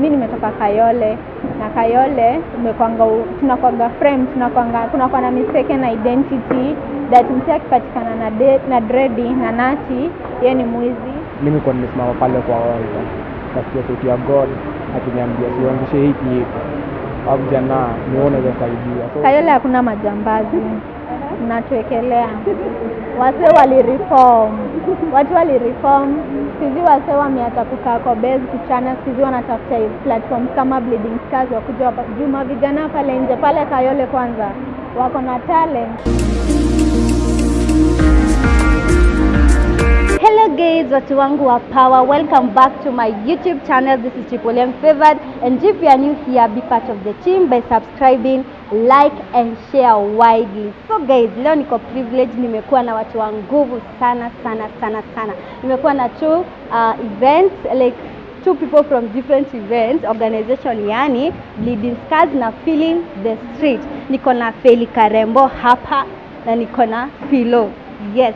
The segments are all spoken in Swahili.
Mi nimetoka Kayole na Kayole umekwanga tunakwanga frame, tunakwanga kunakuwa na mistaken identity that mtu akipatikana na dredi na nati, yeye ni mwizi. Mimi kwa nimesimama pale kwa altar, nasikia sauti ya God akiniambia sianzishe hii kitu au jana nione saidia. So Kayole hakuna majambazi, natuekelea wase walireform, watu walireform. Siku hizi wase wameacha kukaa kwa base kuchana, siku hizi wanatafuta platforms kama Bleeding Scars wakuja hapa juma vijana pale nje pale Kayole kwanza wako na talent. Hello guys, watu wangu wa power, welcome back to my YouTube channel. This is Triple M Favored, and if you are new here, be part of the team by subscribing, like and share widely. So guys, leo niko privilege, nimekuwa na watu wa nguvu sana sana sana sana. Nimekuwa na two events, like two people from different events organization, yani Bleeding Scars na Feeling the Street. Niko na Feli Karembo hapa na niko na Philo. Yes,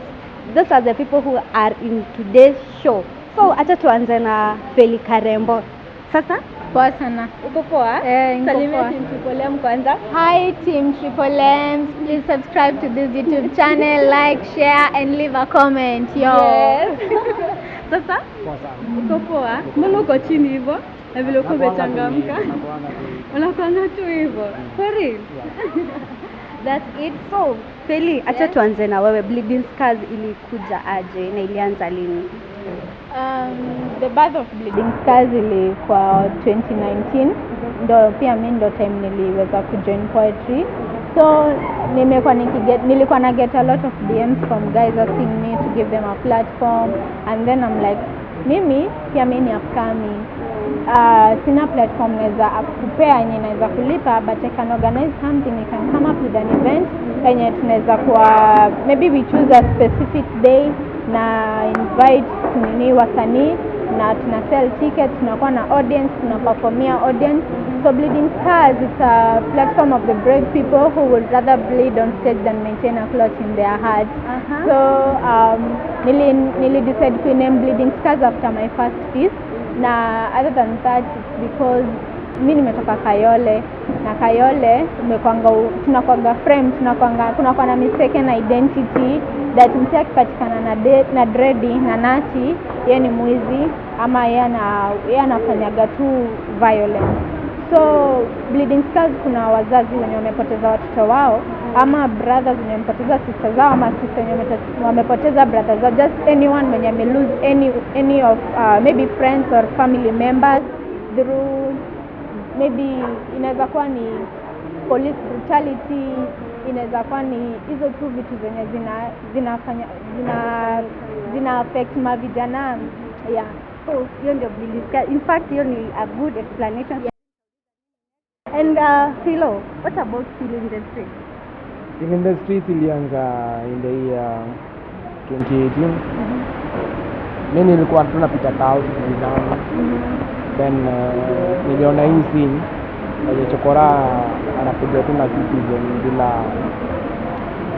those are the people who are in today's show. So acha tuanze na Feli Karembo. Sasa Poa sana. Uko poa? Eh, niko Salimia poa. Team Triple M kwanza. Hi Team Triple M, please subscribe to this YouTube channel, like, share and leave a comment. Yo. Yes. Sasa Poa sana. Uko poa? Mbona uko chini hivyo? Na vile uko Nakuanga tu umechangamka. hivyo, nakuanga tu hivyo. Unakuanga tu hivyo. For real? Yeah. That's it. So, Feli, acha tuanze na wewe. Bleeding Scars ilikuja aje na ilianza lini? The birth of Bleeding Scars ilikuwa 2019, ndo pia mi ndo time niliweza kujoin poetry. So nimekuwa nikiget, nilikuwa na get a lot of DMs from guys asking me to give them a platform, and then I'm like, mimi pia mi ni upcoming, sina platform naweza kupea yenye naweza kulipa, but I can organize something. We can come up with an event yenye tunaweza kuwa, maybe we choose a specific day na invite nini, wasanii, na tuna sell tickets, tunakuwa na audience, tuna performia audience. So Bleeding Scars, it's a platform of the brave people who would rather bleed on stage than maintain a clot in their heart. So nili decide to name Bleeding Scars after my first piece, na other than that, it's because mi nimetoka Kayole na Kayole umekwanga tunakwanga frame, tunakwanga kunakuwa na mistaken identity that mtu akipatikana na dredi na nati, yeye ni mwizi ama yeye anafanyaga tu violence. So Bleeding Scars, kuna wazazi wenye wamepoteza watoto wao, ama brothers wenye wamepoteza sister zao, ama sister wenye wamepoteza brothers zao, just anyone mwenye ame lose any of maybe friends or family members through, maybe inaweza kuwa ni police brutality, inaweza kuwa ni hizo tu vitu zenye zina affect mavijana, yeah. So hiyo ndio Bleeding Scars. In fact, hiyo ni a good explanation. And Philo, what about Feeling the Street? Feeling the Street ilianza in the year 2018. Mi nilikuwa tu napita tao zangu, then niliona hii scene yenye chokora anapiga tu na Citizen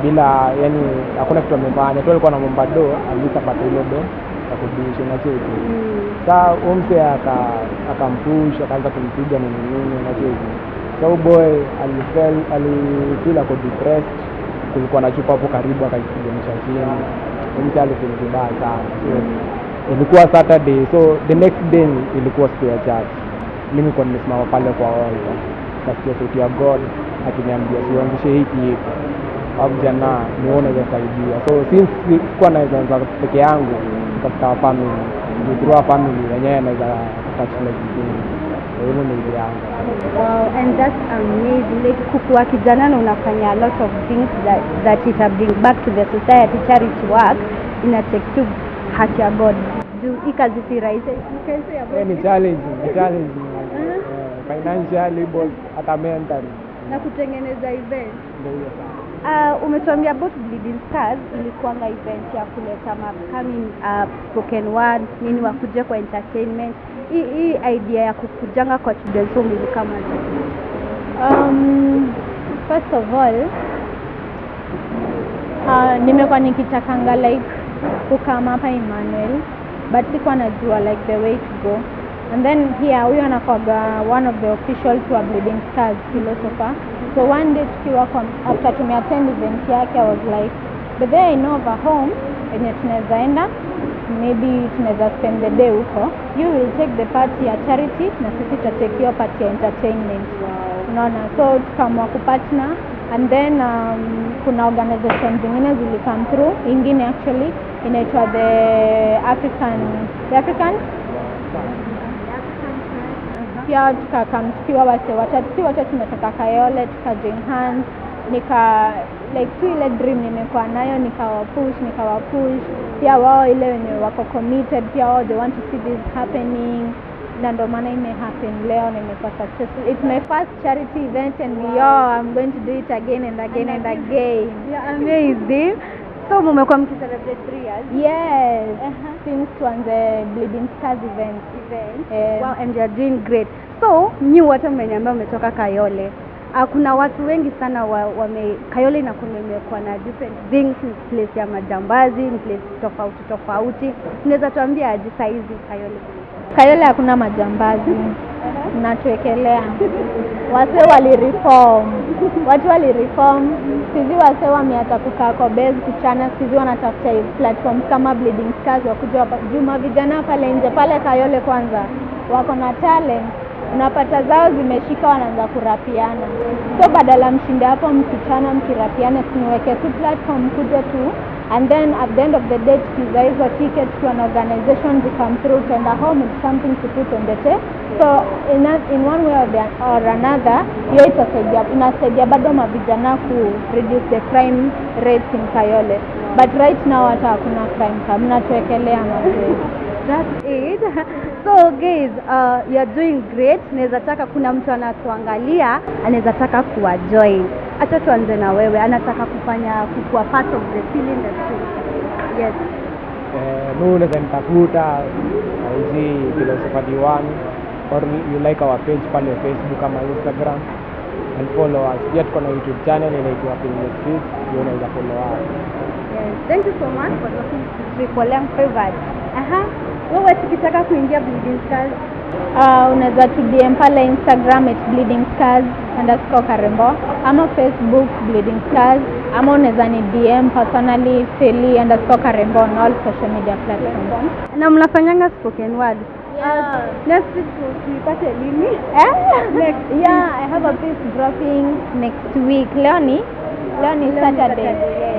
bila, yani hakuna kitu amefanya tu, alikuwa anamwomba do at least apate ile do ya kudishi na cheki. Saa huyu msee akampush, akaanza kumpiga nini nini na cheki. So huyu boy alifeel ako depressed. Kulikuwa na chupa hapo karibu, akajipiganisha chini. Huyu msee alifeel vibaya sana. So ilikuwa Saturday, so the next day ilikuwa siku ya church. Mimi kwa nimesimama pale kwa altar, nasikia sauti ya God akiniambia sianzishe hii kitu au jana nione naweza saidia. So since sikuwa naweza anza peke yangu, nikafuta family. Juu through our family wenyewe naweza touch life zingine. Kwa hivyo nilianza. Wow, and that's amazing. Like kukuwa kijana na unafanya a lot of things that it bring back to the society, charity work, ina take tu heart ya God. Juu hii kazi si rahisi. You can say about Eh, ni it. challenging, ni challenging. Eh, financially both hata mentally. Na kutengeneza event. Ndio hiyo sana. Umetuambia about Bleeding Scars ilikuwanga event ya kuleta ma upcoming spoken word nini wakuje kwa entertainment. Hii idea ya kukujanga kwa children's home ilikama aje? First of all, nimekuwa nikitakanga like kukama hapa Emmanuel, but sikuwa najua like the way to go. And then here huyo anakwaga one of the officials wa Bleeding Scars, philosopher. So one day tukiwa kwa, after tumeattend event yake, I was like, but there I know of a home yenye tunaweza enda, maybe tunaweza spend the day huko. You will take the part ya charity na sisi tutatake hiyo part ya entertainment. Unaona, so tukaamua kupartner and then kuna organization zingine zili come through. Ingine actually inaitwa the African pia. Tukacome tukiwa wase watatu, si wote tumetoka Kayole, tuka join hands, nika like tu ile dream nimekuwa nayo, nikawapush pia wao, ile wenye wako committed pia wao, they want to see this happening, na ndo maana ime happen leo na imekuwa successful. It's my first charity event and yo, I'm going to do it again and again and again. Yeah, amazing. So mumekuwa mkicelebrate 3 years? Yes, since tuanze Bleeding Scars event. Event. Eh. Wow, and you are doing great. So nyi wote mmeniambia umetoka Kayole. Kuna watu wengi sana wame Kayole inakuwa imekuwa na different things, ni place ya majambazi, ni place tofauti tofauti. Unaweza tuambia aje saa hizi Kayole? Kayole hakuna majambazi, mnatuwekelea. Wase walireform, watu walireform. Siku hizi wase wameacha kukaa kwa base kuchana, siku hizi wanatafuta hii platforms kama Bleeding Scars wakuja hapa. Juma vijana pale nje pale Kayole kwanza wako na talent, unapata zao zimeshika, wanaanza kurapiana. So badala mshinde hapo mkichana mkirapiana, si niweke tu platform kuja tu, and then at the end of the day tukiuza hizo tickets to an organization come through, tuenda home with something to put on the table. So in one way or another, hiyo itasaidia, inasaidia bado mavijana ku reduce the crime rates in Kayole. But right now hata hakuna crime, kama mnatuwekelea mazee. That's it. So guys, you are doing great. Naweza taka, kuna mtu anatuangalia anaweza taka kuwa join. Acha tuanze na wewe, anataka kufanya kukuwa part of the film industry. Yes. Eh, mi unaweza nitafuta IG Philosopher D1 or you like our page pale Facebook ama Instagram and follow us. Pia tuko na YouTube channel inaitwa Film Streets, pia unaweza follow us. Yes. Thank you so much for talking to Triple M Favored. Aha. Wewe tukitaka kuingia Bleeding Scars? Unaweza tu DM pale Instagram @bleedingscars_Karembo ama Facebook Bleeding Scars, ama unaweza ni DM personally Feli_Karembo on all social media platforms. Na mnafanyanga spoken word. Yeah. Next week tuipate lini? Eh? Next. Yeah, I have a piece dropping next week. Leo ni Leo ni Saturday. Saturday, yes.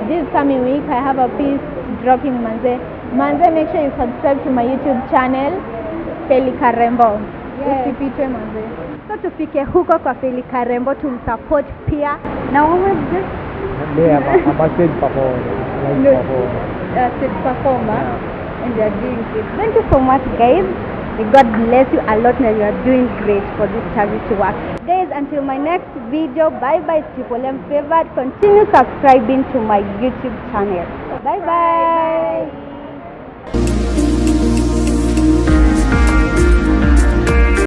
This coming week I have a piece dropping, manze. Manze, make sure you subscribe to my YouTube channel Feli Karembo. Yes. Usipitwe, manze. So tufike huko kwa Feli Karembo tumsupport pia. Na wewe mzee? Me, I'm a stage performer. Live No. performer. Stage performer. Yeah. And you are doing great. Thank you so much, guys. May God bless you a lot and you are doing great for this charity work. Guys, until my next video, bye bye. Triple M Favored. Continue subscribing to my YouTube channel. Bye bye.